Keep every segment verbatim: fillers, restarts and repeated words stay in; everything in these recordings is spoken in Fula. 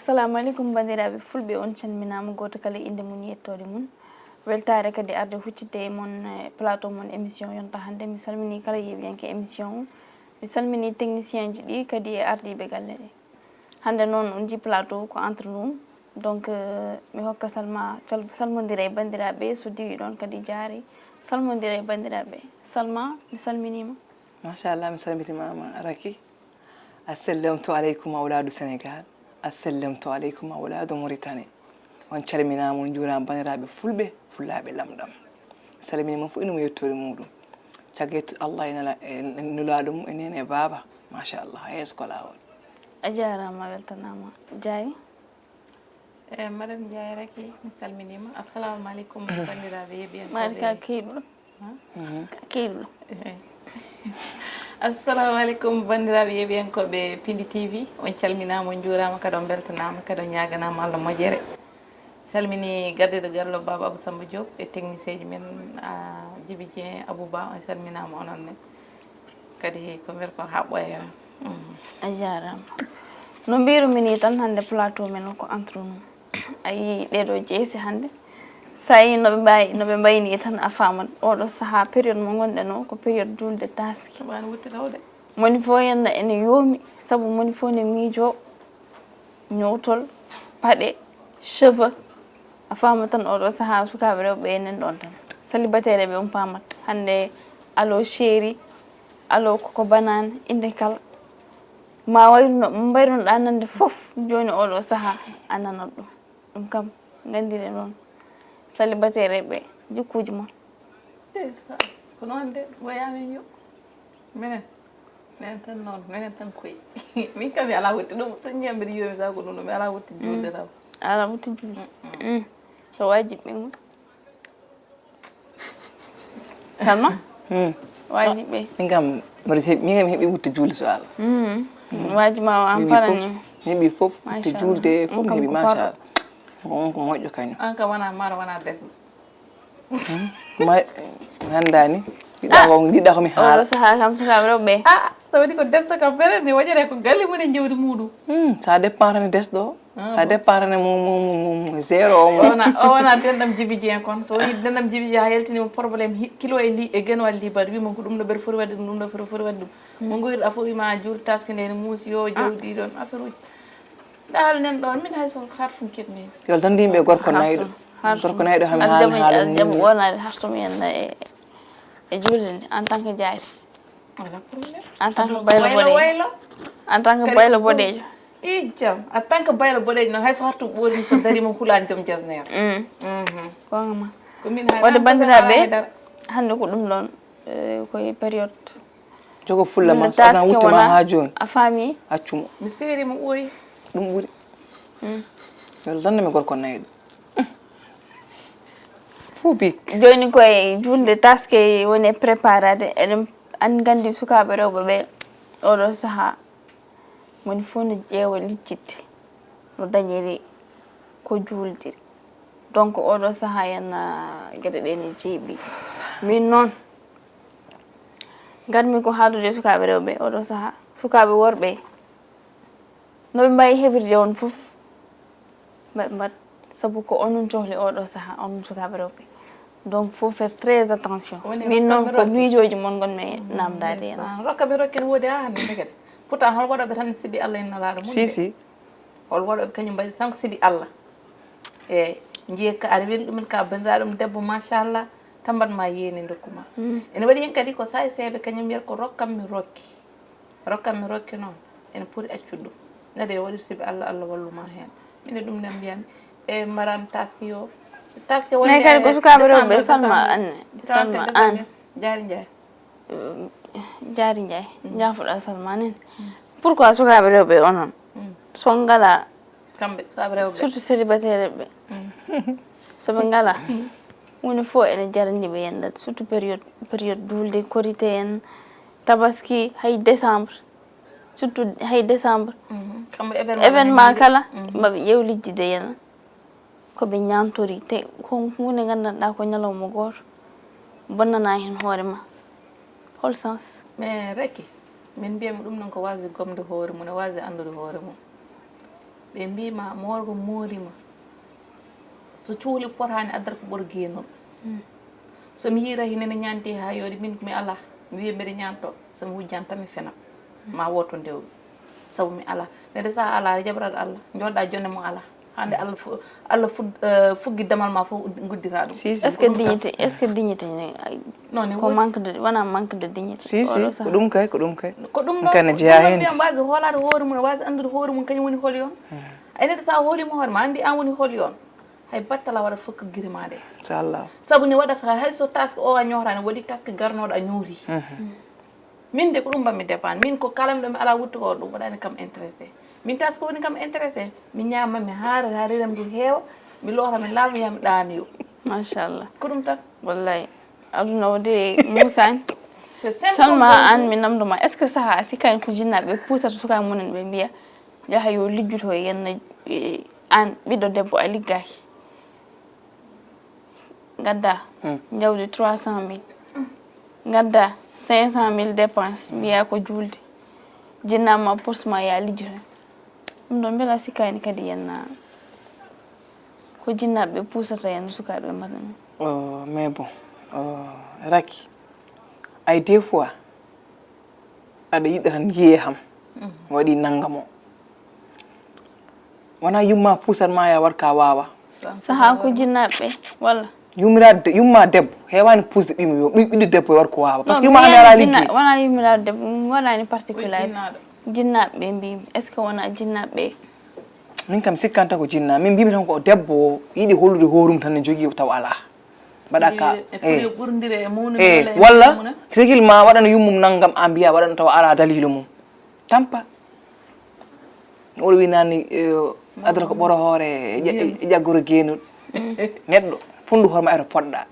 Assalamu aleykum, banndiraaɓe fulɓe, on calminaama, gooto kala innde mum e yettoode mum. Weltaare kadi arde huccitde e mon, eh, plateau mon émission yonta hannde. Mi salminii kala yeeɓiyanke émission o. Mi salminii technicien ji ɗi kadi e ardiiɓe galle ɗe. Hannde noon on njii plateau ko entre nous. Donc, eh, mi hokka Salma cal-, salmondira e banndiraaɓe so diwi ɗoon kadi jaari. Salmondira e banndiraaɓe. Salma, mi salminiima. Machallah, mi salmitimaama Raki. Assallamtu aleykum awlaadu Senegaal. Assallamtu aleykum awlaadu Muritani. On calminaama, on njuuraama banndiraaɓe fulɓe, fullaaɓe lamɗam. Mi salminiima fof ina mo yettoore muuɗum. Caggal Allah e nela-, e nulaaɗo mum e neene e baaba. Machallah, yeeso ko laawol. A jaaraama, a weltanaama. Jaay. Eh, Madame Ndiaye Raki, mi salminiima. Assalamu aleykum, banndiraaɓe yeeɓiyankooɓe. Maari ka keyɗuɗo. Ka keyɗuɗo. Assalamu aleykum, banndiraaɓe yeeɓiyankooɓe Pindi T V. On calminaama, on njuuraama, kadi on mbeltanaama, kadi on ñaaganaama Allah moƴƴere. Salmini gardiiɗo galle o, Baaba Abou Samba Diop, e technicien ji men, a, Djibi Dieng, Abou Ba, on calminaama onon ne. Kadi ko mbiyata ko haa ɓooya. A jaaraama. No mbiirumi nii tan, hannde plateau men o ko entre nous. A yii ɗee ɗoo jeese hannde. So a yii no ɓe mbayi, no ɓe mbayi nii tan, a faamat. Oo ɗoo sahaa, période mo ngonɗen o, ko période juulde taaske. Moni fof henna ene yoomi, sabu moni fof ne miijoo ñowtol, paɗe, cheveux. A faama tan oo ɗoo sahaa sukaaɓe rewɓe enen ɗoon tan. Célibataire ɓe on paamat. Hannde allo chéri, allo koko banane, innde kala. Ma wayruno, mbayrunoɗaa nande fof, jooni oo ɗoo sahaa a nanat ɗum. Ɗum kam, nganndiren noon. Célibataire ɓe, jikkuuji mon. Ndeysan, ko noon de, ɗum wayi amen yo. Minen, minen tan noon, minen tan koyi. Min kam mi alaa wotti ɗum, so ñiiya mbiɗa yoomi sago ɗum, mi alaa wotti juulde taw. Alaa wotti juulde. Mm. So wajibi ɓe ngon. Salma? Wajibi ɓe. Min kam, mbiɗa heɓi, min kam mi heɓi wutte juulde so Allah. Waji ma o an parani. Mi heɓi fof, wutte juulde fof mi heɓi, machallah. Ko on ko moƴƴo kañum. An kam wona maaro, wona desmo. Ma, mi anndaani. Yiɗa ko, yiɗa ko mi haala. Oo sahaa kam sukaaɓe rewɓe. Ah, so waɗi ko desɗo kam fere, ne waɗire ko galle mum e jawdi muɗum. Hmm, ça dépend tan e desɗo. Ça dépend tan e mo, mo, mo, mo, mo zéro o mo. O wona, o wona denɗam Djibi Dieng kon. So woni denɗam Djibi Dieng, a yaltini mo problème hi-, kilo e li, e genwal libar, wi mo ko ɗum ɗo mbeɗa foti waɗde ɗum, ɗum ɗo mbeɗa foti waɗde ɗum. Mo goyruɗa fof wi ma juul taske nde ne muusi, yo jawdi ɗon, affaire uji. Dal nen ɗon, min hay so harfum keɓmi. Yo Allah dandu yimɓe gorko nayɗo. Gorko nayɗo hami haali haala mum. Wonade hartum yenna e, e julde nde en tant que jaari. Wala problème. En tant que baylo boɗejo. En tant que baylo boɗejo. Ijam, en tant que baylo boɗejo noon hay so hartum ɓoori so darima hulani joom jasneer. Mm. Mhm. Gonga ma. Ko min hay. Wade bandiraɓe hande ko ɗum ɗon, eh, koye période Jogo fulla ma, so aduna wutti ma ha joni. A faami? Accu mo. Mi seeri mo ɓooyi. Ɗum ɓuri. Yo Allah dandu mi gorko nayɗo. Fuu bik. Joni koye julde taske woni e préparade. Eɗen an gandi sukaɓe rewɓe ɓe oɗo saaha moni fof no ƴeewa lijjitde no dañiri ko juuldiri. Donc oɗo saaha henna geɗe ɗe ne jeeɓi. Min noon nganmi ko haadude e sukaaɓe rewɓe oɗo saaha, sukaaɓe worɓe no ɓe mbawi heɓirde on fof mbaɗ mbaɗ sabu ko onon cohli oɗo saaha onon sukaaɓe rewɓe. Donc faut faire très attention. Min noon ko miijooji mon ngonmi namdade en. Rokka ɓe rokken woodi ha hande ndekete. Pourtant hol waɗoɓe tan sibi Allah en nalaɗo mum. Si si. Hol waɗoɓe kañum mbaɗi tan ko sibi Allah. Eyyi, jiye ka aɗa weli ɗumen ka bandiraɗum debbo machallah, tambat ma yeeni dokkuma. Ene waɗi hen kadi ko saha e seeɓe kañum mbiyata ko rokkam mi rokki. Rokkam mi rokki noon ene poti accude ɗum. Neɗɗo yo waɗir sibi Allah, Allah walluma hen. Mine ɗum ne mbiyami e maran taski yo. Taski wonde. Mais kadi ko sukaɓe rewɓe Salma anne. Salma an. Jaari Njaay. Jaari Njaay, jaafoɗa Salma nen. Pourquoi sukaaɓe rewɓe onon so ngala kamɓe sukaaɓe rewɓe surtout célibataire ɓe so ɓe ngala woni fof ene jarani ɓe yenda surtout période période duulde korité en tabaski hay décembre surtout hay décembre événement kala maɓe ƴeew lijjide yena ko ɓe ñaamtori te ko huunde nganndanɗaa ko ñalawma gooto bonnanaa heen hoore ma hol sens mais reki min mbiyami ɗum noon ko waasde gomde hoore mum e waasde anndude hoore mum Ɓe mbiima moorgo moorima. So cuhli potaani addata ko ɓuri geenol. So mi yiira hino ne ñaanti haa yooɗi, min mi alaa. Mi wiya mbeɗa ñaanto. So mi wujjan tan mi fena. Ma wooto ndewmi. Sabu mi alaa. Nde sa alaa, jaɓarat Allah. Jooɗa jonne mo alaa. Hande Allah fu-, Allah fu-, eh, fuggi damal ma fof guddira ɗum. Si, si. Est-ce que dignité, est-ce que dignité ne, ay, non, ne ko woni manque de, wona manque de dignité? Si, si, oɗo ko saha. Ɗum kay, ko ɗum kay. Ko ɗum ɗum ɗon, kay ne ɗum jeyaa ɗon heen. Mbiyan waasi hoolaade hoore mum, waasi anndude hoore mum, kañum woni holi on. Ay neɗɗo sa hoolima hoore ma, anndi an woni holi on. Hay battala waɗat fof ko giri ma de. Inchallah. Sabu ni waɗata hay so taske o a ñootani, waɗi taske garnooɗo a ñooti. Min de ko ɗum mbaɗmi dépend. Min ko kala mi ɗo mi alaa wuttu ko ɗum waɗani kam intéressé. Min taske woni kam intéressé. Mi ñaama, mi haara, haa reedam ndu heewa. Mi loota, mi laaɓa, mi yaha mi ɗaanoyo. Machallah. Ko ɗum tan. Wallay. Aduna o de musaani. C'est simple. Salma, comme an mi namndo ma, est-ce que saha a sikkaani ko jinnaaɓe puusata sukaaɓe mumen ɓe mbiya, yaha yo lijjuto e yenna, e, an ɓiɗɗo debbo a liggaaki. Ngadda jawdi trois cent mille. Ngadda cinq cent mille dépense, mbiya ko juulde. Jinnaaɓe ma puus ma ya lijjuto. Ɗum ɗon mbela sikkaani kadi yenna ko jinnaaɓe puusata yenna sukaaɓe mbaɗa ɗum. Oh, mais bon, oh, Racky, ay des fois, aɗa yiɗa tan yiyee ham. Waɗi nanngam o. Wona yumma puusat ma ya war ka waawa. Saha ko jinnaaɓe ɓe, walla? Yummiraade, yumma debbo, heewaani puusde ɓiyum yo, ɓi-, ɓiɗɗo debbo yo war ko waawa. Parce que yumma hannde alaa liggey. Wona yummiraade debbo, mi waɗaani particularité. Jinnaaɓe ɓe mbiymi, est-ce que wona jinnaaɓe ɓe? Min kam sikkanta ko jinnaa. Min mbiymi tan ko debbo o yiɗi hollude hoorum tan ne jogii taw alaa. Mbaɗa ka, e, e, ɓurdire e mawnude, eh, walla e mawnude. Walla, sehil ma waɗana yummum nanngam, a mbiya waɗana tawa alaa daliilu mum. Tampa. Oɗo wi nani, eh, adra ko ɓoro hoore, e ƴa-, e ƴaggoro geenol. Neɗɗo, fonndu hoore ma e to poɗɗa.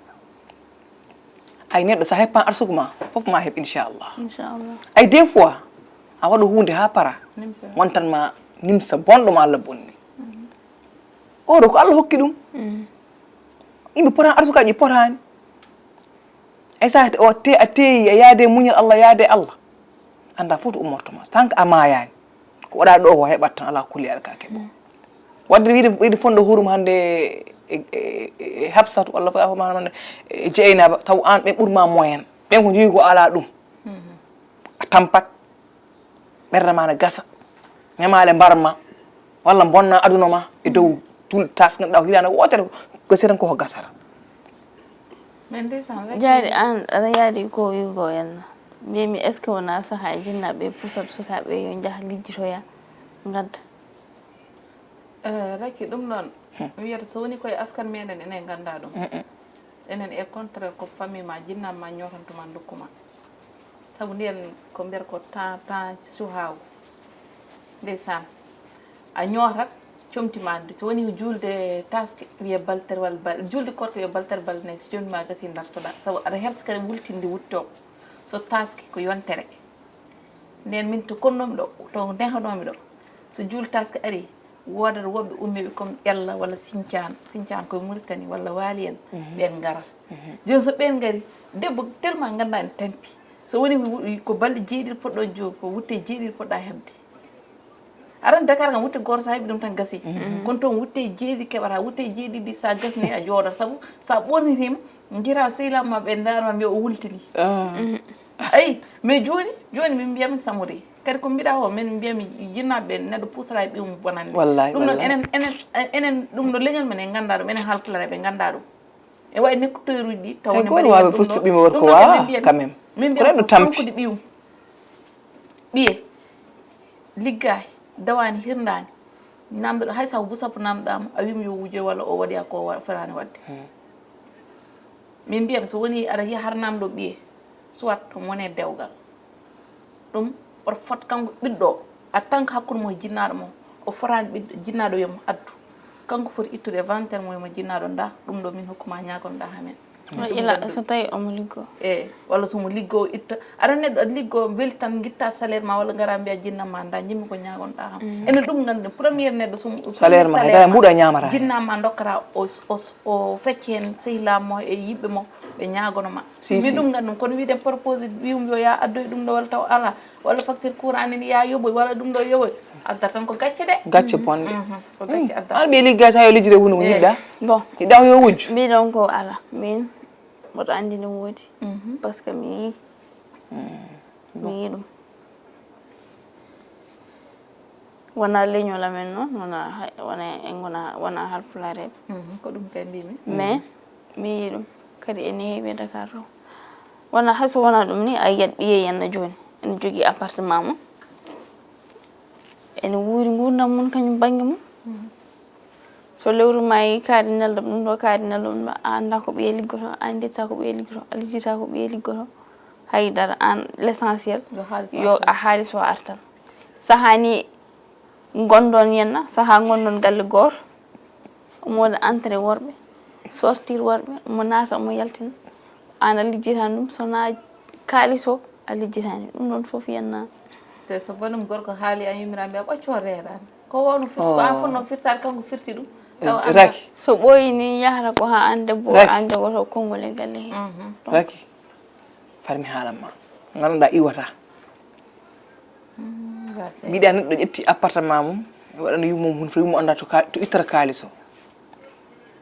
Ay neɗɗo, sa heppan arsugu ma, fof ma heɓ, inchallah. Inchallah. Ay des fois, a waɗa huunde haa para, nimsa. Wontan ma nimsa bonɗo ma Allah bonni. Oɗo ko Allah hokki ɗum. Yimɓe potaani, arsukaaji potaani. Ay sa te-, o te-, a teeyi, a yaade muñal Allah, yaade Allah. Annda fof to ummorto ma. Tant que a maayaani. Ko waɗa ɗo ko heɓat tan, alaa kulli haal ka keɓo. Waɗde wiide, wiide fondo hurum hannde e, e, e, e Hafsatu, walla ko wiya hannde e Jeynaba, taw aan ɓe ɓurma moyen. Ɓen ko njogii ko alaa ɗum. A tampat. Ɓernde ma ne gasa, ñamaale mbar ma, walla bonna aduna ma e dow tul-, tas ganduɗa ko hitaande wootere ko gasi tan koko gasata. Mais ndeysaan, Racky. Jaari an, aɗa yaadi ko wigo en. Mbiymi, est-ce que wona saha e jinnaaɓe pusat sukaaɓe yo njah lijjitoya, ngadda? Eh, Racky, ɗum noon, mi wiyata so woni koye askan meɗen, enen ganda ɗum. Enen, e contraire, ko famille ma, jinnaaɓe ma ñootantuma, ndokkuma. Sabu ndiyen ko mbiyata ko temps, temps suhaagu. Ndeysaan. A ñootat, comti ma, so woni ko juulde taske, wiye baltere walla bal-, juulde korka yo baltere bal nayi, so comti ma gasi, dartoɗa. Sabu aɗa hersa kadi wultinde wutto. So taske ko yontere. Nden min to konnomi ɗo, to ndehanoomi ɗo, so juulde taske ari, woodat woɓɓe ummiiɓe comme Ella walla Sincaan, Sincaan koye Mauritanie walla Waali en, ɓen ngarat. Jooni so ɓen ngari, debbo tellement nganndaa ne tampi. So woni ko wu-, ko balɗe jeeɗiɗi poɗɗo jo-, ko wutte jeeɗiɗi poɗɗa heɓde. Aran Dakar kam wutte gooto sa heɓi ɗum tan gasi. Kono toon wutte jeeɗiɗi keɓata, wutte jeeɗiɗi sa gasni a jooɗat. Sabu sa ɓornitima, njiira sehilaaɓe ma ɓe ndaarma mbiya o wultini. Ayi, mais jooni, jooni min mbiyami samude. Kadi ko mbiɗa o, min mbiyami jinnaaɓe ɓe, neɗɗo pusata e ɓiyum bonande. Wallahi, ɗum noon wallahi. Enen, enen, enen, ɗum ɗo leñol men en nganndaa ɗum, enen haalpulareeɓe nganndaa ɗum. E wayi nekkutoyruuji ɗi, taw hay ne gooto mbaɗi waawi heen ɗum ɗo. Fof so ɓiyum waɗi ko ɗum noon waawa, kadi min mbiyata, quand même. Min ko mbiyata neɗɗo ko tampi. Sankude ɓiyum. Ɓiye, liggaaki, dawaani, hirndaani. Namdoɗo, hay so ko busapu namdoɗaama, a wiima yo wujoy walla o waɗi ko wa-, fotaani waɗde. Min mbiyam, so woni aɗa yiya har namdo ɓiye, soit omo wone dewgal. Ɗum, oto fot kanko ɓiɗɗo o, en tant que hakkunde mo e jinnaaɗo mo, o fotaani ɓiɗɗo, jinnaaɗo wiya mo addu. Kanko foti ittude volontaire mo, wiya mo jinnaaɗo nda, ɗum ɗo min hokkuma ñaagonoɗa ha men. Wa ila, so tawi omo liggo. E, walla so mo liggo, itta. Aɗa neɗɗo aɗa liggo, weli tan ngitta salaire ma, walla ngara mbiya jinnam ma nda, jimmi ko ñaagonoɗa kam. Enen ɗum nganndi, première neɗɗo so mo, salaire ma, salaire hay dara ma. Mbuɗa ñamata. Jinnam ma dokkata, o, o, o fecce hen sehilaaɓe mo e yiɓɓe mo. Ɓe ñaagono ma. Si, mi si. Ɗum nganndu kono wiide proposé wi'um yo ya addoy ɗum ɗo walla taw ala walla facture courant ni ya yoɓoy walla ɗum ɗo yoɓoy. Adda tan ko gacce de. Gacce bonɗe. Mhm. Ko gacce adda. An ɓe ligga sa yo lijjire wunu ko yiɗɗa. Bon. Yiɗɗa ko yo wujju. Mbiɗon ko ala. Min mboɗo anndi no woodi. Mhm. Parce que mi yii. Mi yii ɗum. Wona leñol amen noon, wona hay-, wona en ngona, wona Haalpulaar en. Mhm, ko ɗum kay mbimi. Mais mi yii ɗum kadi ene heewi e Dakar to. Wona hay so wona ɗum ni, a yiyat ɓiye henna jooni ene jogii appartement mum. Ene wuuri nguurndam mum kañum bannge mum. Mhm. So lewru ma yi kaari nelɗo ɗum ɗo, kaari nelɗo ɗum ɗo, a annda ko ɓiye liggoto, a anndita ko ɓiye liggoto, a lijjita ko ɓiye liggoto. Hay dara, an l'essentiel Yo haalis o yo artan. A haalis o artan. Sahaa ni ngonɗon yenna, sahaa ngonɗon galle gooto, omo waɗa entrée worɓe, sortir worɓe, omo naata, omo yaltina. An a lijjitani ɗum, so na kaalis o a lijjitani. Ɗum ɗon fof yenna. Te so bonum gorko haali an yumiraɓe a ɓoccoo reeɗan. Ko wonu fof ko an fof noon firtaade kanko firti ɗum. Taw an Raki. So ɓooyi ni yahata ko haa an debbo, Raki. An jogoto konngol e galle he. Mhm. Raki. Far mi haalan ma. Ngannduɗaa iwata. Mm, ga sey. Mbiɗa neɗɗo ƴetti appartement mum, waɗana yumma mum hunde, yumma annda to ka-, to ittata kaalis o.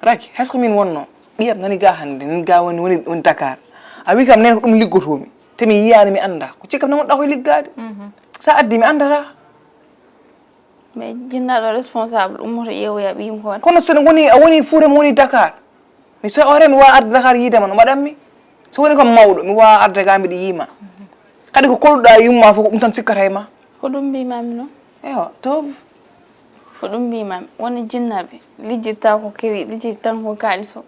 Raki, hay so ko min wonno, ɓiyam nani ga hannde, nani ga woni, woni, woni Dakar. A wi kam nene ko ɗum liggotomi. Te mi yiyani mi annda. Ko cikkam nani wonɗa koye liggaade. Mhm. Sa addi mi anndata. Mais jinnaɗo responsable ummoto ƴeewoya ɓiyum ko waɗi. Kono so woni a woni fuure mo woni Dakar. Mi so ore mi wawa arde Dakar yiide ma no mbaɗanmi. So woni ko mawɗo mi wawa arde ga mbiɗa yiima. Kadi ko koluɗa e yumma fof ko ɗum tan sikkata e ma. Ko ɗum mbimami noon. Ewa to. Ko ɗum mbimami woni jinnaɓe lijjirta ko kewi lijjirta tan ko kaalis o.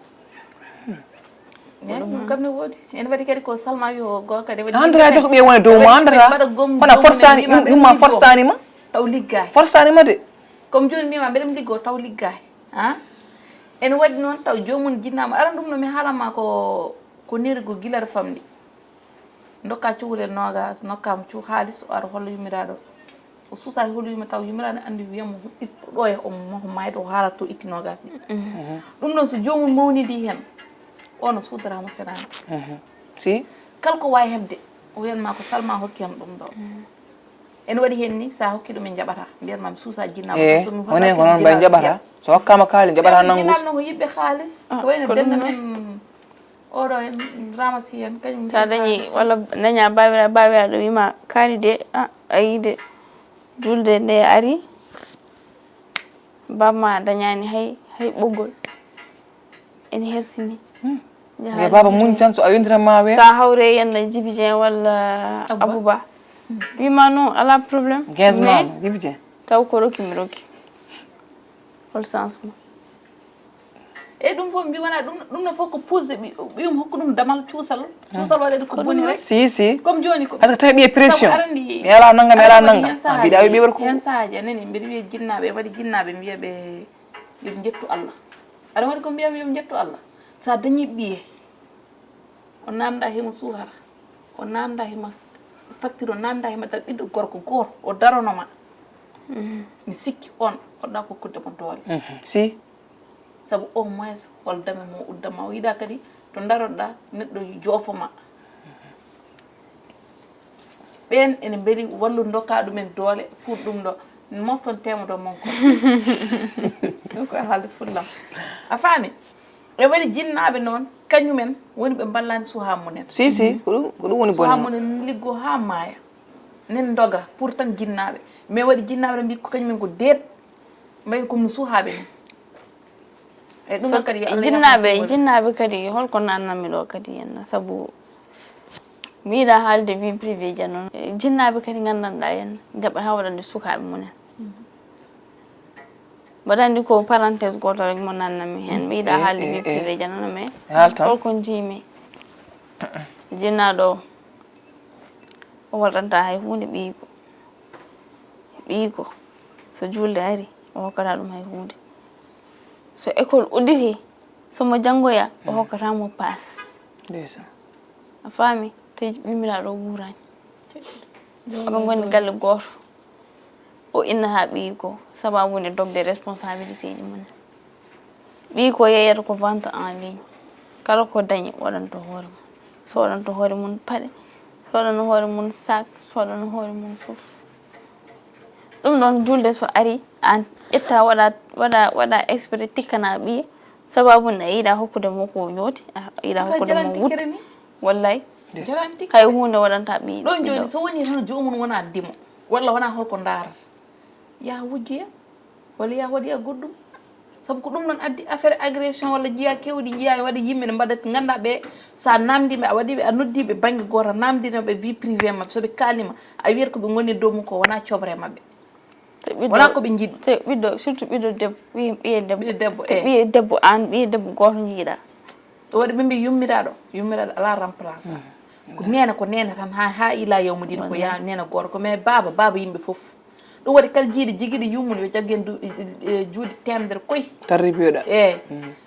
Eyi ɗum kam ne woodi. Ene waɗi kadi ko Salma wi o goo kadi waɗi. Andata de ko ɓe woni dow ma andata. Kono a forsani yumma forsani ma. Taw liggaay. Forsani ma de. Comme jooni mbima mbeɗa mi liggoo taw liggaay. Ha? Ene waɗi noon taw joomum jinnama aran ɗum no mi haalanma ko ko neri ko gila ɗo famɗi. Ndokka cukalel noogas nokkaama cu haalis o ara holla yummiraaɗo. O suusaaki holla yumma taw yummiraaɗo anndi wiyamo huɓɓi fuɗɗoya o maho mayde o haalat to itti noogas ɗi. Ɗum ɗon so joomum mawnidi heen o no suudarama fenaande. Si kala ko waawi heɓde o wiyanma ko Salma hokki am ɗum ɗo. Ene waɗi heen ni so a hokki ɗum en njaɓata mbiyatma mi suusa jinnaama. Woni ko noon mbay njaɓata so hokkama kaali njaɓata nanngu. Jinnaaɓe noon ko yiɓɓe haalis ko wayno dennda men. Oɗo en ramasi en kañum. Sa dañi walla daña bawira bawiraɗo wima kaari de a ayi de julde nde ari bamma dañani hay hay ɓoggol ene hersini. Mais baba muñ tan so a yondiranma we sa hawre yenna jibidien walla abouba wima non ala problème. Quinze mama jibidien taw ko roki mi roki. Hol sens ma. Eyi ɗum fof mbi wona ɗum ɗum ne fof ko pousse ɓiyum hokku ɗum damal cuusal cuusal waɗede ko boni rek. Si si comme joni ko parce que tawi ɓiye pression mi ala nangam mi ala nangam mbiɗa wi ɓiye waɗa ko. Hen saaji a nani mbiɗa wiya jinnaɓe waɗi jinnaɓe mbiya ɓe yoɓe jettu Allah. Aɗa waɗi ko mbiyam yoɓe jettu Allah. Sa dañi ɓiye o namda himo suhara o namda himo facture o namda himo tan ɓiɗɗo gorko goto o darono ma. Mi sikki on poɗɗa kokkude mo doole. Si sabu au moins hol dame mo uddama o yiɗa kadi to daroɗa neɗɗo joofoma. Ɓen ene mbeli wallu dokka ɗumen doole pour ɗum ɗo mofton temodo mon ko ɗum koye haalde fullam. A faami? E waɗi jinnaaɓe noon kañumen woni ɓe mballani suhaa mumen. Si si ko ɗum ko ɗum woni bone suhaa mumen liggo haa maaya nen ndoga pour tan jinnaaɓe mais waɗi jinnaaɓe tan mbi ko kañumen ko deet. Mbayi comme no suhaaɓe ni. Eyi ɗum noon kadi yo Allah jinnaaɓe jinnaaɓe kadi holko nannanmi ɗo kadi henna sabu mi yiɗa haalde vie privé ja noon. Jinnaaɓe kadi nganndanɗa henna jaɓa ha waɗande sukaaɓe mumen. Mbaɗa anndi ko parenthèse gooto rek mo nannanmi heen mi yiɗa haalde vie privé ja noon mais holko njiimi jinnaaɗo o o waɗanta hay huunde ɓiyko. Ɓiyko so juulde ari o hokkata ɗum hay huunde. So école udditi somo janngoya o hokkata mo paas. A faami? Te yummiraaɗo o wuurani. Oɓe ngoni galle gooto. O innata ɓiyko sababu nde dogde responsabilité ji mum. Ɓiyko yeeyata ko vente en ligne. Kala ko dañi, waɗanto hoore mum. So waɗanto hoore mum paɗe, so waɗano hoore mum sac, so waɗano hoore mum fof. Ɗum ɗoon julde so ari, aan ƴetta waɗa, waɗa, waɗa exprès tikkana ɓiye, sababu ne a yiɗa hokkude mo ko ñooti, a yiɗa hokkude mo wut. Wallay. Hay huunde waɗanta ɓiye. Ɗoon jooni so woni tan joomum wona dimo, walla wona holko ndaarata. Yaha wujjoya, walla yaha waɗoya goɗɗum. Sabu ko ɗum noon addi affaire agression walla njiya kewɗi, njiya waɗa yimɓe ne mbaɗa, ngannduɗaa ɓe, so a naamndii ɓe, a waɗii ɓe, a noddii ɓe bannge gooto, a naamndina ɓe vie privée maɓɓe, so ɓe kaalima, a wiyata ko ɓe ngoni e dow mum ko wona coɓre maɓɓe. Te ɓiɗɗo, wona ko ɓe njiɗi. Te ɓiɗɗo, surtout ɓiɗɗo debbo, ɓiye, ɓiye debbo. Ɓiɗɗo debbo, te eh. Ɓiye debbo, aan ɓiye debbo gooto njiɗa. Ɗum waɗi ɓe mbi yummiraaɗo, yummiraaɗo alaa remplaçant. Ko neene, ko neene tan, haa, haa ila yawmu dina ko ya neene gooto ko, mais baaba, baaba yimɓe fof. Ɗum waɗi kala jiiɗi jigiɗi yummum yo jaggen du-, e, e, e, juuɗe teemedere koy. Tarribiyoɗa. Eey.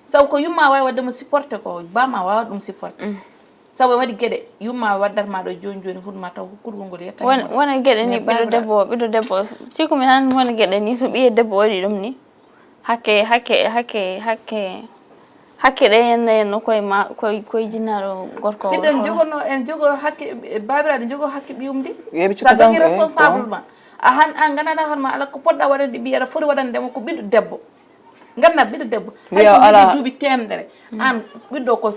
Sabu ko yumma waawi waɗde mo supporté ko, bamma waawa ɗum supporté. Sabu waɗi geɗe, yumma waddata ma ɗo jooni jooni, huɗo ma taw ko kurgol ngol yetta. Won, wona geɗe ni, mais ɓiɗɗo debbo o, ɓiɗɗo debbo o, sikku mi tan wona geɗe ni, so ɓiye debbo waɗi ɗum ni, hakke, hakke, hakke, hakke, hakke ɗe yenno yenno koye ma, koye, koye jinnaaɗo gorko o. Miɗen jogorno, en jogo hakke, e, baabiraaɗo jogo hakke ɓiyum ndi. Yeɓi. Sa sikku jogi donc, eh, responsable bon. Ma, a han, an gandanɗa hoore ma, ala ko poɗɗa waɗande ɓiye, aɗa foti waɗande mo ko ɓiɗɗo debbo. Nganndaa ɓiɗɗo debbo, hay so ala duuɓi teemedere, aan ɓiɗɗo ko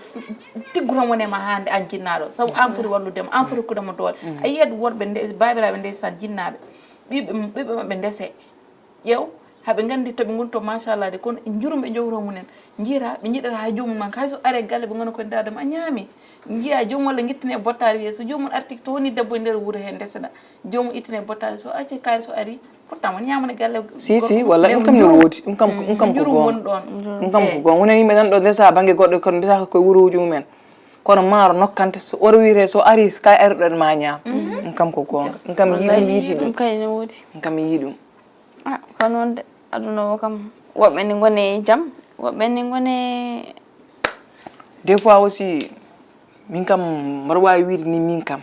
tiggu tan woni e ma hannde, aan jinnaaɗo, sabu aan foti wallude mo, aan foti hokkude mo doole. A yiyat worɓe nde, baabiraaɓe ndeysaan jinnaaɓe, ɓiɓɓe, ɓiɓɓe maɓɓe ndese, ƴeew, haɓe nganndi to ɓe ngoni to, machallah de, kono e njurum ɓe njogotoo mumen, njiira, ɓe njiɗata hay joomum nanka, hay so ari e galle, ɓe ngona koye ndaarde mo, a ñaami, njiya joomum walla ngittine e bottaari, wiye so joomum arti to woni debbo e nder wuro he, ndeseɗa, joomum ittine e bottaari, so acci kaari so ari, pourtant won ñaamana galle. Si, si, walla ɗum kam ne woodi. Ɗum kam, ɗum kam ko goonga. Ɗum kam ko goonga. Wona yimɓe nan ɗo ndesa bannge goɗɗo, kono ndesa ko e wuruuji mumen. Kono maaro nokkante, so oro wiyetee, so ari, kay ari ɗon ma ñaam. Ɗum kam ko goonga. Ɗum kam yiɗi ɗum, yiɗi ɗum. Ɗum kay ne woodi. Ɗum kam yiɗi ɗum. Ah, ko noon de, aduna o kam, woɓɓe ne ngone jam, woɓɓe ne ngone. Des fois aussi, min kam, mbaɗa waawi wiide ni min kam,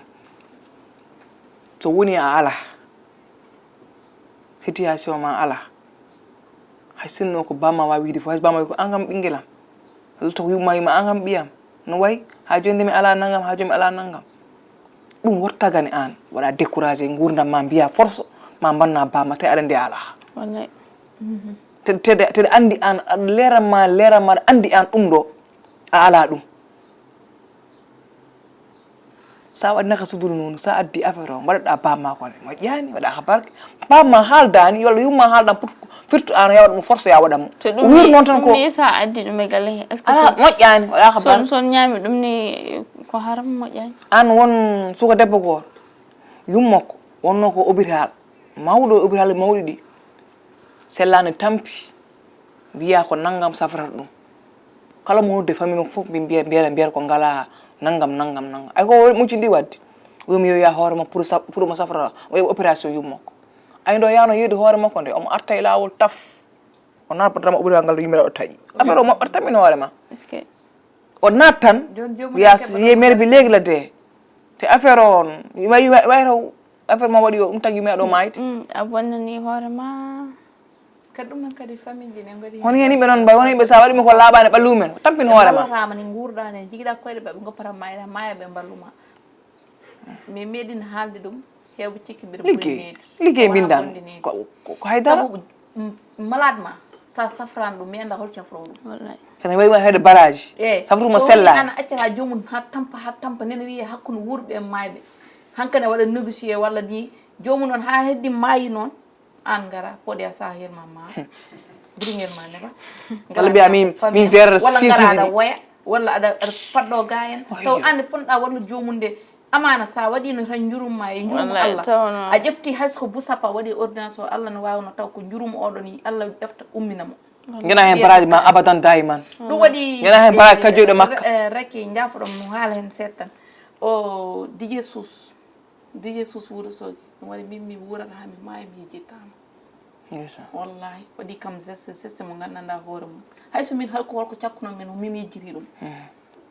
so woni a alaa, situation ma alaa, hay sinno ko bamma waawi wiide fof, hay so bamma wi ko an kam ɓinngel am, walla to ko yumma yumma an kam ɓiyam, no wayi, haa jooni de mi alaa nanngam, haa jooni mi alaa nanngam. Ɗum wota tagane aan, waɗa découragé nguurndam ma, mbiya force, ma mbanna bamma, tawi aɗa anndi a alaa. Wallay. Te, te, te anndi aan, aɗa leeran ma, leeran ma, aɗa anndi aan ɗum ɗo, a alaa ɗum. Sa waɗi naka sudul noonu, sa addi affaire o, mbaɗaɗa bamma ko ne, moƴƴaani, waɗa ka barke. Bamma haaldaani, walla yumma haaldan pour, firtu aan, ya waɗa mo force, ya waɗa mo. To ɗum o wiir ni, noon tan ɗum ko ni sa addi ɗum e galle he, est-ce que ala, moƴƴaani, waɗa ka barke. Son, son ñaami ɗum ni ko haram, moƴƴaani. Aan won suka debbo gooto, yummakko, wonno ko hôpital, mawɗo hôpital mawɗi ɗi. Sellaani tampi, mbiya ko nanngam safrata ɗum. Kala mo nodde famille makko fof, mbi-, mbiya, mbiya, mbiyata ko ngalaa nanngam, nanngam, nanngam. Ay ko muccidi waɗde. Wiimi yo yaha hoore ma pour sa-, pour mo safrata, o heɓa opération yummakko. Ay ndo yahno yeeyde hoore makko nde, omo arta e laawol taf. O naatata ma opération ngal yummiraaɗo taƴi. Affaire o moƴƴata tan min hoore ma. Est-ce que o naat tan, jooni joomum wiya, en keɓataa yee mairie bi leegi la dee. Te affaire o on, wayi, wayi, wayi taw affaire mo waɗi o, ɗum tagi meeɗo maayde. Mm, a bonnani hoore ma. Kadi ɗum noon kadi famille ji ne ngari. Hono heen yimɓe noon mbayi, hono yimɓe sa waɗi mo ko laaɓaani ɓalli mumen, tampin hoore ma. Ɓe mballataama ni nguurɗaa ne, jigiɗa koyɗe ɓe, ɓe ngoppata ma, ina maaya ɓe mballu ma. Mi meeɗin haalde ɗum, heewɓe cikki mbiɗa ɓuri meeɗi. Liggey, liggey mbindan. Ko, ko, ko haydara. Sabu, mm, malade ma, sa safraan ɗum, mi annda hol cafroo ɗum. Wallay. Kana wayi waɗi hayde barrage. Eh, safru mo so woni sella. An a accata joomum haa tampa, haa tampa, nene wiye hakkunde wuurɓe e maayɓe. Hankane waɗa négocier walla ni, joomum noon haa heddi maayi noon, an ngara, poɗe a saha yerma ma. Bringel ma neba. Walla mbiya min, min gérata sisuuji ɗi. Walla aɗa, aɗa faɗɗo ga en. Taw an nde ponɗa wallude joomum nde, amaana sa waɗino tan njurum ma e njurum Allah. A ƴefti hay so ko busapa waɗi ordonnance o, Allah no waawno taw ko njurum oɗon yi Allah ƴefta ummina mo. Ngena heen baraaji ma abadan daiman. Ɗum waɗi ngena heen baraaji kajjoyɗo Makka. Reki njaafoɗon mo haala heen seeɗa tan. O D J Sus. D J Sus Wuro Sogi. Ɗum waɗi min mi wuurata haa mi maaya mi yejjittaama. Ndeysaan. Wallaahi, waɗi kam geste, geste mo nganndanɗaa hoore mum. Hay so min hay ko holko cakkuno min, min yejjiti ɗum.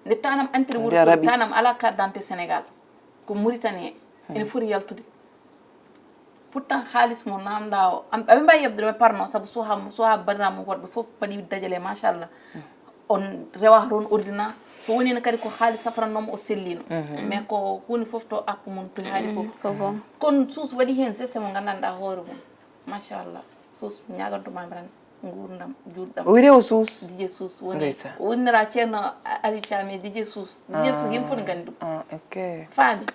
Nde tanam entrée Wuro Sogi, tanam alaa carte d'identité Sénégal. Ko Mauritanie. Ene foti yaltude. Pourtant haalis mo namɗa o, am, aɓe mbawi yoɓde ɗum e parno, sabu so ha, so ha bandiraa mum worɓe fof mbaɗi dajale, machallah. On rewata toon ordonnance. So wonino kadi ko haalis safarannoomo, o sellino. Mais ko huunde fof to app mum, to haali fof. Ko gom. Kono suus waɗi heen geste mo nganndanɗaa hoore mum. Machallah. Suus ñaagantuma mi tan nguurndam, juutɗam. O wiyetee o suus? Dije suus woni. Ndeysaan. O innira ceerno Aliou Thiam e Dije suus. Dije suus, yimɓe fof ne nganndi ɗum. Ah, ok. Faami.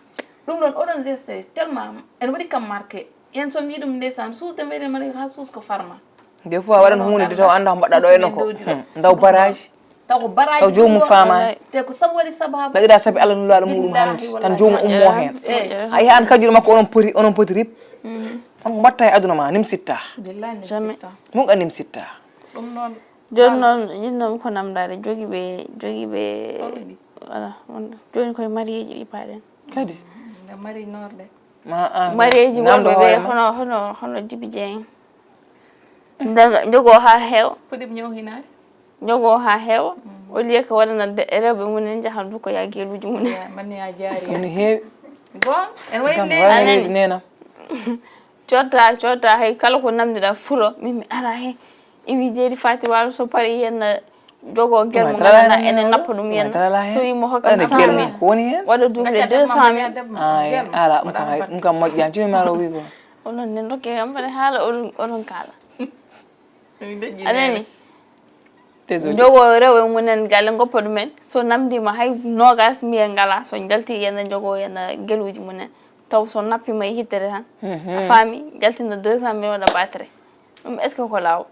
Ɗum ɗoon, oɗon geste, tellement, ene waɗi kam marqué. Heen so mi wii ɗum, ndeysaan, suus de mbeɗen mari haa suus ko farma. Des fois waɗan huunde de taw anndaa ko mbaɗɗaa ɗo e nokko. Ndaw baraaji. Taw ko baraaji. Taw joomum faamaani. Te ko sabu waɗi sababu. Mbaɗiraa sabi Allah nulaaɗo muɗum hannde. Tan joomum ummoo heen. A yiya aan kajuɗo makko onon poti, onon poti rip. On ko mbaɗta e aduna ma, nimsittaa. Billahi nimsittaa. Mun ka nimsittaa. Ɗum noon. Jooni noon, yiɗnoomi ko namdaade, jogi ɓe, jogi ɓe, voilà, jooni koye mariyeeji ɗi paaɗen. Kadi? Nde mari noorde. Ma, ah, mariyeeji namdo worɓe ɓe, hoore ma. Hono, hono, hono Jibi Jeŋ. Daga, njogoo haa heewa. Puɗiɓe ñaw hinaade. Njogoo haa heewa. Au lieu que waɗana de-, rewɓe mum en njaha ndu ko yaa geluuji mum en. Ya, man ya jaari. Kam ne heewi. Bon, en wayi kam nde wawi nani. Nena. Cotta, cotta, hay kala ko namdiɗaa furo, min mi ara he. Iwi jeeri fati walo so pari yenna jogo gel mo nganndanɗaa ene nappa ɗum yenna. So wi mo hokka cent mille. Waɗa double deux cent mille. Ay, ala, ɗum kam, ɗum kam moƴƴani. Jomi ma ro wi ko. Onon ne ndokke kam mbaɗa haala oɗon, oɗon kaala. Anani. Jogo rewe mumen galle goppa ɗumen. So namdima hay nogas mbiya ngala, so jalti yenna jogo yenna geluuji mumen. Taw so nappi ma e hittere tan. A faami, jaltina deux cent mille waɗa batterie. Ɗum est-ce que ko laawol?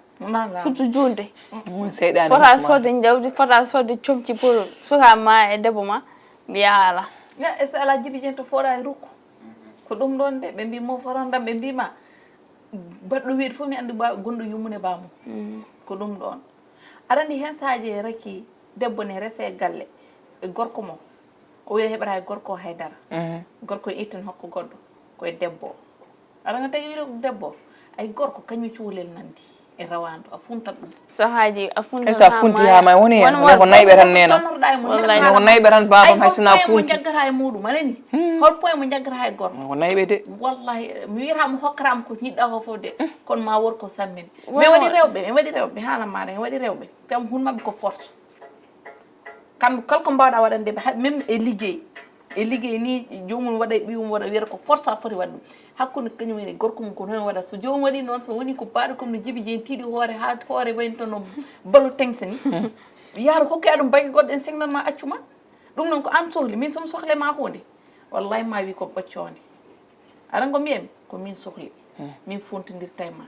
Surtout juulde. Ɗum seyɗaane. Fota sodde jawdi, fota sodde comci pour suka ma e debbo ma, mbiya ala. Ya, est-ce que ala Jibi Jeŋ to fooɗa e rukku? Ko ɗum ɗoon de, ɓe mbi mo foranɗam, ɓe mbi ma, baɗɗo weeɗi fof mi anndi ba-, gonɗo yummum e baamum. Ko ɗum ɗoon. Aɗa anndi heen saaji raki debbo ne rese galle e gorko mo. O wiya heɓata e gorko hay dara. Gorko e ittan hokka goɗɗo. Ko e debbo. Aɗa nga tagi wiɗo debbo. Ay gorko kañum cuulel nandi. E rawaandu, a funtat ɗum. So haaji, a funtat. Hay so a funti haa ma, woni heen, woni ko nayɓe tan nena. Wallaahi. Woni ko nayɓe tan baabam hay sina funti. Jaggata e muɗum, alani? Hol point mo jaggata e gorko? Woni ko nayɓe de. Wallaahi, mi wiyata mo hokkata mo ko jiɗɗa ko fof de. Kono ma wor ko sammin. Mais waɗi rewɓe, en waɗi rewɓe, haala maɗa, en waɗi rewɓe. Kam hun maɓɓe ko force. Kamɓe kala ko mbaawɗa waɗande ɓe, hay même e liggey. E liggey ni, joomum waɗa e ɓiyum waɗa, wiyata ko force a foti waɗde ɗum. Hakkunde kañum e gorko mum ko noon waɗata. So joomum waɗi noon, so woni ko baaɗo comme no Jibi Jeŋ tiiɗi hoore, haa hoore wayno no ballo teŋsa ni. Yaaro hokke aɗum bannge goɗɗo en sengnan ma accu ma. Ɗum noon ko aan sohli, min so mi sohle ma huunde. Wallaahi ma wi ko ɓoccoonde. Aɗa ko mbiyami? Ko min sohli. Min fontondirta e ma.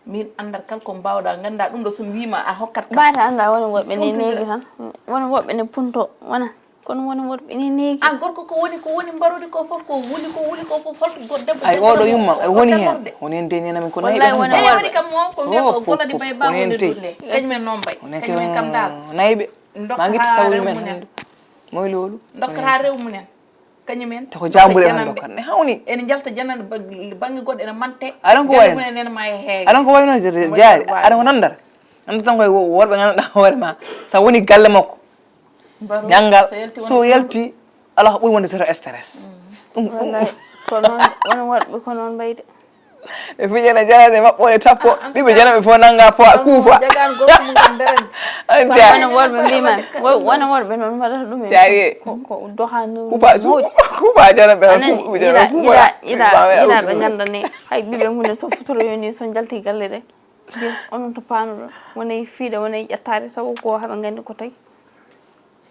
Min anndata kala ko mbaawɗa, ngannda ɗum ɗo so mi wiima a hokkat kam. Mbaata annda woni woɓɓe ne neegi tan. Woni woɓɓe ne punto, wona. Kono woni woɓɓe ne neegi. An gorko ko woni, ko woni mbarodi ko fof, ko wuli, ko wuli ko fof, holto go-, debbo ay, oɗo yumma, ay, woni heen. Woni heen de nena min ko nayi ɗo woni. Waɗi kam mo, ko mbiya ko golloɗi bay ba woni dulle. Kañum en noon bay. Kañum en kam dal. Nayɓe. Ma ngitti sawri men hannde. Moy lolu? Dokkata rew mumen. Kañum en. Te ko jambure tan dokkat. Ne hawni. Ene jalta janande ba-, bannge goɗɗo ene mante. Aɗan ko wayno? Aɗan ko wayno jaari? Aɗan ko nandata? Nandata tan koye wo-, worɓe nganndanɗaa hoore ma. Sa woni galle makko. Ñanngal, so yalti, alaa ko ɓuri wonde zéro stress. Ɗum, ɗum. Wallaay, ko noon, won worɓe ko noon mbayde. Ɓe fijana janane maɓɓe woni tappo, ɓiɓɓe janaɓe fof nannga po-, kuufa. Jagan gorko mum kam berani. Wona worɓe mbima, wo-, wona worɓe noon mbaɗata ɗum en. Jaari. Ko, ko doha no kuufa su-, mawɗi. Kuufa janaɓe, anan, kuufa ɓe janaɓe, ida, kuufa ida, ɓe ida, ɓe ngannda ne. Hay ɓiɓɓe mum en so futuro yoni so jalti galle ɗe. Mbiya, onon to paano ɗo, wonay fiide, wonay ƴettaade, sabu ko haɓe nganndi ko tawi.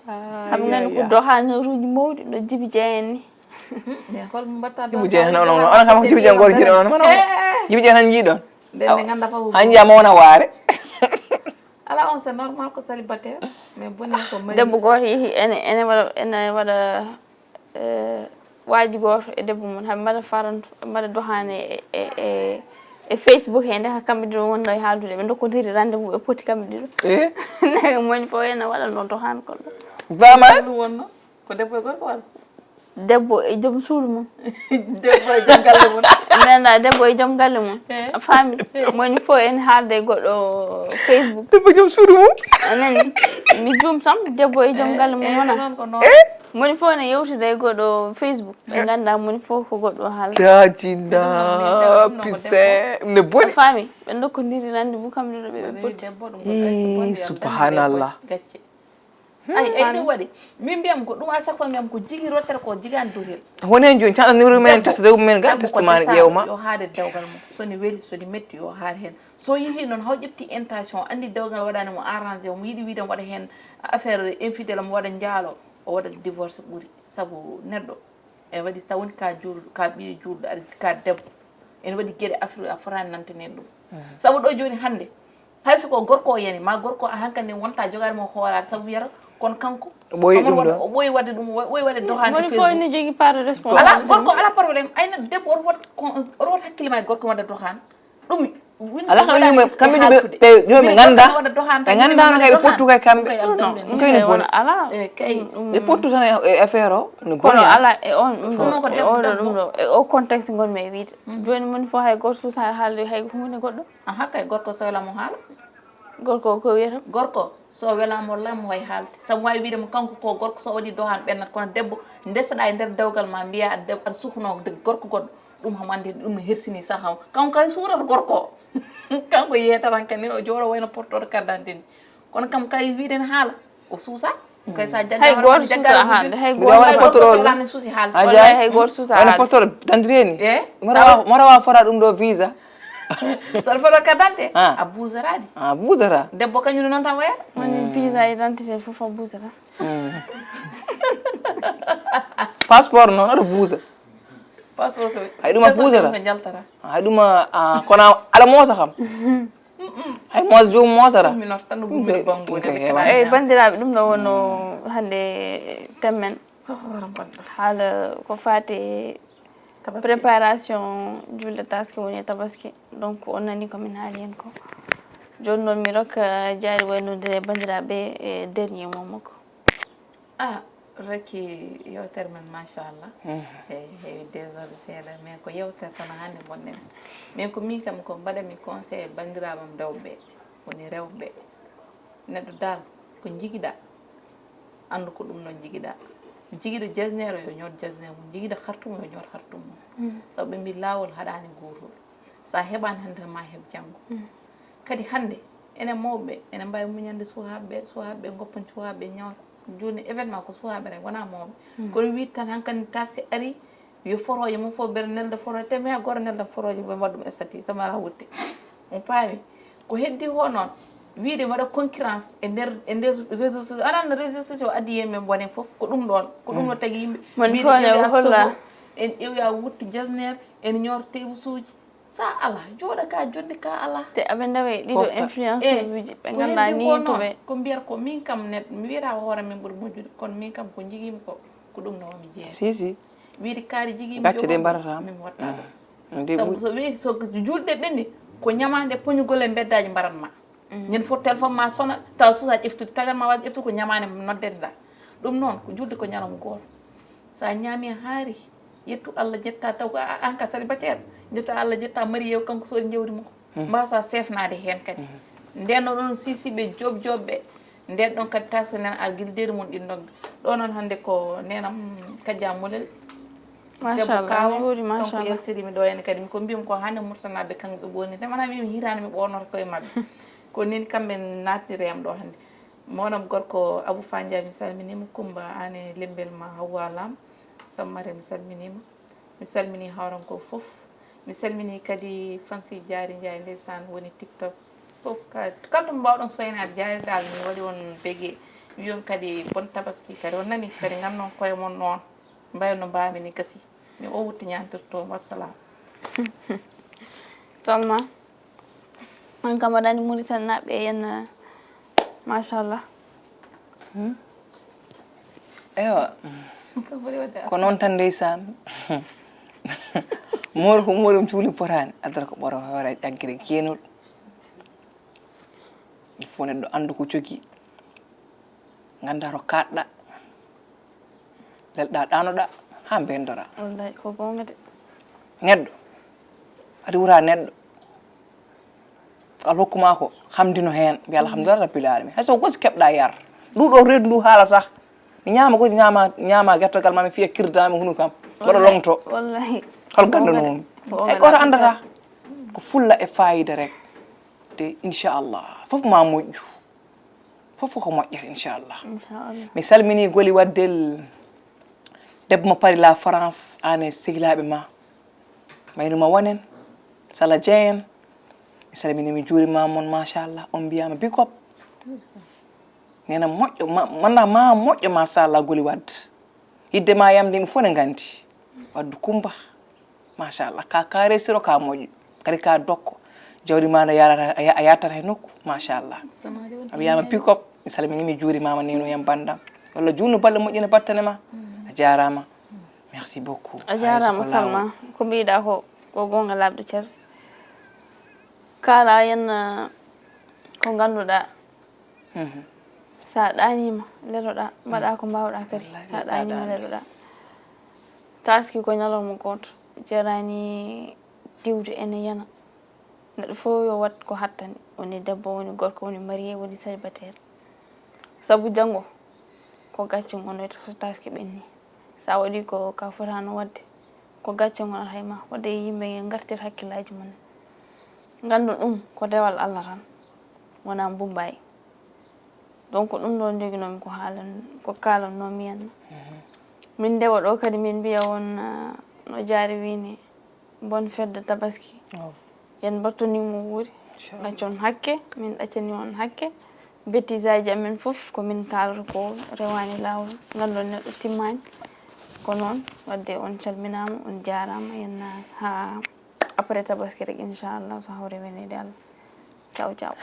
Haɓe nganndi ko dohaneeruuji mawɗi no Jibi Jeŋ en ni. Jibi Jeŋ en, onon, onon kam ko Jibi Jeŋ gooto jiiɗon, onon, onon. Jibi Jeŋ tan jiiɗon. Nde nde ngannda fof. Han njiya mo wona waare. Ala on, c'est normal ko célibataire, mais boni ko mari. Debbo gooto yehi ene, ene waɗa, ene waɗa, eh, waaji gooto e debbo mum, haɓe mbaɗa farantu, ɓe mbaɗa dohaane e, e, e, e Facebook he, nde kamɓe ɗiɗo wonno e haaldude, ɓe ndokkodiri rendez-vous, ɓe poti kamɓe ɗiɗo. Eh? Moni fof ene waɗa no dohaane kon ɗo. Vraiment? Ɗum wonno ko debbo e gorko walla? Debbo e joom suudu mum. Debbo e joom galle mum. Ndenɗaa debbo e joom galle mum. Eh. A faami? Moni fof ene haalda e goɗɗo Facebook. Debbo e joom suudu mum. A nani? Mi juumtam, debbo e joom galle mum wona. Eh, noon ko noon. Eh? Moni fof ne yewtida e goɗɗo Facebook. Ɓe ngannda moni fof ko goɗɗo haalda. Dajina, pise, ne boni. A faami? Ɓe ndokkodiri rendez-vous kamɓe ɗiɗo ɓe, ɓe poti. Ii, subhanallah. Gacce. Ay, ay, ɗum waɗi. Min mbiyam ko ɗum, à chaque fois mbiyam ko jigi rottere ko jigani dotel. Woni heen jooni, caɗa numéro men, testa dewbo men ga, testa ma ne ƴeew ma. Yo haade dewgal mum. So ne weli, so ne metti, yo haade heen. So yehi noon, haw ƴefti intention, anndi dewgal waɗani mo arrangé, omo yiɗi wiide omo waɗa heen affaire infidèle, omo waɗa njaalo, o waɗa divorce ɓuri. Sabu neɗɗo, e waɗi taw woni ka juulɗo, ka ɓiye juulɗo, aɗa ka debbo. Ene waɗi geɗe affaire a fotaani nantane ɗum. Sabu ɗo jooni hannde, hay so ko gorko o yani, ma gorko a hankandi wonta jogaade mo hoolaade, sabu wiyata kono kanko, o ɓooyi ɗum ɗo. O ɓooyi waɗde ɗum, o ɓooyi waɗde dohaande. Woni fof ene jogii part de responsabilité. Ala, gorko ala problème. Ayna debbo, oto waɗ, oto waɗ hakkille ma e gorko waɗa dohaande. Ɗum ala, kam yumɓe, kamɓe ɓe, ɓe, ɓe ngannda, ɓe ngannda no kay ɓe pottu kay kamɓe. Ɗum kay no boni. Ala. E kay. Ɓe pottu tan e, e affaire o, no boni. Kono ala e on, ɗum ɗo, e oɗo ɗum ɗo, e o contexte ngonmi e wiide. Jooni moni fof hay gooto suusa haalde hay huunde goɗɗo. Aha, kay gorko so wela mo haala. Gorko ko wiyata? Gorko, so wela mo lam way haalde. Sabu waawi wiide mo kanko ko gorko so waɗi dohan ɓennat, kono debbo ndesaɗa e nder dewgal ma mbiya aɗa deb-, aɗa suhno de gorko goɗɗo. Ɗum hamo anndi ɗum no hersini saham. Kanko kay suurata gorko o. Kanko yeetata kan ni o jooɗo wayno portooɗo carte d'identité ni. Kono kam kay wiide ne haala. O suusa. Kay sa jagga hay hoore ma, gooto jagga suusa haalde, hay gooto suusa haalde. Wallahi hay gooto suusa haalde. Wayno portooɗo d'identité ni. Eh? Mara wa, mara wa fora ɗum ɗo visa. So aɗa fota carte d'identité, a buusataade. A buusata. Debbo kañum ne noon tan wayata. Woni visa, identité fof a buusata. Passeport noon aɗa buusa. Passeport ko hay ɗum a buusata. Ko jaltata. Hay ɗum a, a, kono a, aɗa moosa kam. Hay moos joom moosata. Ɗum mi noota tan no ɗum mi banngo ɗum kay heewa. Eyi, banndiraaɓe, ɗum ɗo wonno hannde thème men. Haala ko faati e préparation julde tabaski, woni e tabaski. Donc, on nani ko min haali heen ko. Jooni noon, mi rokka Jaari waynodire e banndiraaɓe e dernier mot makko. Ah, reki yewtere men, machallah. Eyi, heewi désordre seeɗa, mais ko yewtere tan hannde bonɗen. Mais ko min kam ko mbaɗami conseil e banndiraaɓe am rewɓe, woni rewɓe. Neɗɗo dal, ko njigiɗa, anndu ko ɗum noon njigiɗa. Jigiɗo jasneer o yo ñoot jasneer mum, jigiɗo hartum o yo ñoot hartum mum. Sabu ɓe mbi laawol haɗaani gootol. So a heɓaani hannde ma heɓ janngo. Kadi hannde, enen mawɓe, enen mbaawi muñande suhaaɓe ɓe, suhaaɓe ɓe ngoppan suhaaɓe ɓe ñawta. Jooni événement ko suhaaɓe rek, wonaa mawɓe. Kono wiide tan hankandi taske ari, yo forooje mum fof ɓe nelda forooje, te mi haa gooto nelda forooje ɓe mbaɗa ɗum statut, sama alaa wutte. On paami? Ko heddi ko noon, wiide mbaɗa concurrence e nder, e nder réseau social. Aɗa annda réseau social addi yimɓe bone fof, ko ɗum ɗoon. Ko ɗum no tagi yimɓe. Mon wiide fof ne ƴeewi a holla. Sogo, en ƴeewi a wutte jasneer, en ñoota teɓusuuji. Sa ala, jooɗa ka, jonde ka ala. Te aɓe ndawe ɗiɗo influenceuseji, ɓe ngannda ni to ɓe. Ko mbiyata ko min kam net, mi wiyata hoore min ɓuri moƴƴude, kono min kam ko jigimi ko, ko ɗum no mi jeeya. Si, si. Wiide kaari jigimi. Gacce ɗe mbaɗata. Min watta ɗum. Sabu so wi, so julde ɓenni, ko ñamaande poñugol e mbeddaji mbaran ma. Ñande fof téléphone ma sona, tawa susa ƴeftude, tagal ma waas ƴeftude ko ñamaande noddeteɗa. Ɗum noon, ko julde ko ñalawma gooto. Sa ñaami haari, yettu Allah, jetta taw ko a, an ka célibataire, jetta Allah, jetta marié o, kanko soodi jawdi mum. Mbasa sefnaade heen kadi. Nden noon ɗon sisiɓe job job ɓe, nden ɗon kadi taska nen argil deedi mum ɗin ɗon. Ɗo noon hannde ko nenam Kajja Molel. Machallah, debbo kaawa, mi wuuri, kanko machallah. Yaltirimi ɗo henne kadi. Ko mbiyum ko hannde Murtanaɓe kanko ɓe ɓooni. Te mana mi hiraani mi ɓoornota koye maɓɓe. Ko nin kamɓe naatnireyam ɗo hannde. Mawnam gorko Abou Fandia, mi salminima. Kumba, an e lembel ma Hawwa Lam. Sammare, mi salminima. Mi salmini hawranko fof. Mi salmini kadi fansi Jaari Njaay, ndeysaan, woni TikTok. Fof ka, kala to mbawɗon soynaade Jaari dal, mi waɗi on bege. Mi wiyon kadi bon tabaski kadi. On nani kadi, ngannon koye mon noon. Mbayon no mbaami ni kasi. Mi o wutti ñaantirto. Wassalam. Salma. On kam waɗani Mauritanie naɓɓe yen, machallah. Ewa. Ko noon tan ndeysaan. Moori ko moori, um cuuli potaani. Adata ko ɓoro hoore ƴaggere keenol. Il faut neɗɗo annda ko jogii. Ngannda to kaaɗɗa. Lelɗa, ɗaanoɗa, haa mbendora. Wallahi, ko goonga de. Neɗɗo. Aɗa wuura neɗɗo. Ko Allah hokkuma ko, hamdino heen. Mbiya alhamdulillah rabbil alamin. Hay so gosi keɓɗa yar. Ndu ɗo reedu ndu haalata. Mi ñaama gosi, ñaama, ñaama gertogal ma, mi fiya kirda, mi hunu kam. Waɗa longto. Wallahi. Hol ganda no woni? Ko goonga de. Hay goto anndata. Ko fulla e fayida rek. Te inchallah, fof ma moƴƴu. Fof ko moƴƴata, inchallah. Inchallah. Mi salmini Goli Waddel, debbo mo Paris la France, aan e sehilaaɓe ma. Maynuma wonen, Sala Dieng. Mi salmini, mi juurima mon, machallah. On mbiyama big up. Nena moƴƴo, ma, manna ma moƴƴo, machallah, Goli Wadd. Yidde ma yamde yimɓe fof ne nganndi. Waddu Kumba. Machallah, ka ka resiro ka moƴƴo. Kadi ka dokko. Jawdi ma no yarata, a ya- a yattat hay nokku. Machallah. A wiyama pick up. Mi salmini, mi juurimama, neno yam bandam. Walla juunu balle moƴƴina battane ma. A jarama. Merci beaucoup. A jarama Salma. Ko mbiɗa ko ko gonga labɗo cer. Kala yen uh, ko ganduɗa. Mhm. Sa ɗanima leloɗa, mbaɗa ko mbawɗa kadi. Sa ɗanima leloɗa. Taski ko ñalawma goto, jarani diwde ene yana. Neɗɗo fof yo wat ko hattani, woni debbo, woni gorko, woni marié, woni célibataire. Sabu janngo ko gacce ngonoyta so taski ɓenni. Sa waɗi ko ka fotano wadde, ko gacce ngonata hay ma. Wadde yimɓe ngartir hakkillaji mum. Gandu ɗum ko dewal Allah tan, wona Mumbai. Donc ɗum ɗon joginomi ko haalan ko kalannomi henna. Min ndewa ɗo kadi min mbiya on uh, no jaari wini bonne fête de tabaski. Yen mbattonimo wuuri, gaccon hakke, min ɗaccani on hakke. Bettisaji amen fof ko min kaalata ko rewani lawol, ngandon neɗɗo timmani. Ko noon wadde on calminama, on jarama, yen ha après tabaski rek, inchallah, so hawre wenede Allah. Ciao ciao.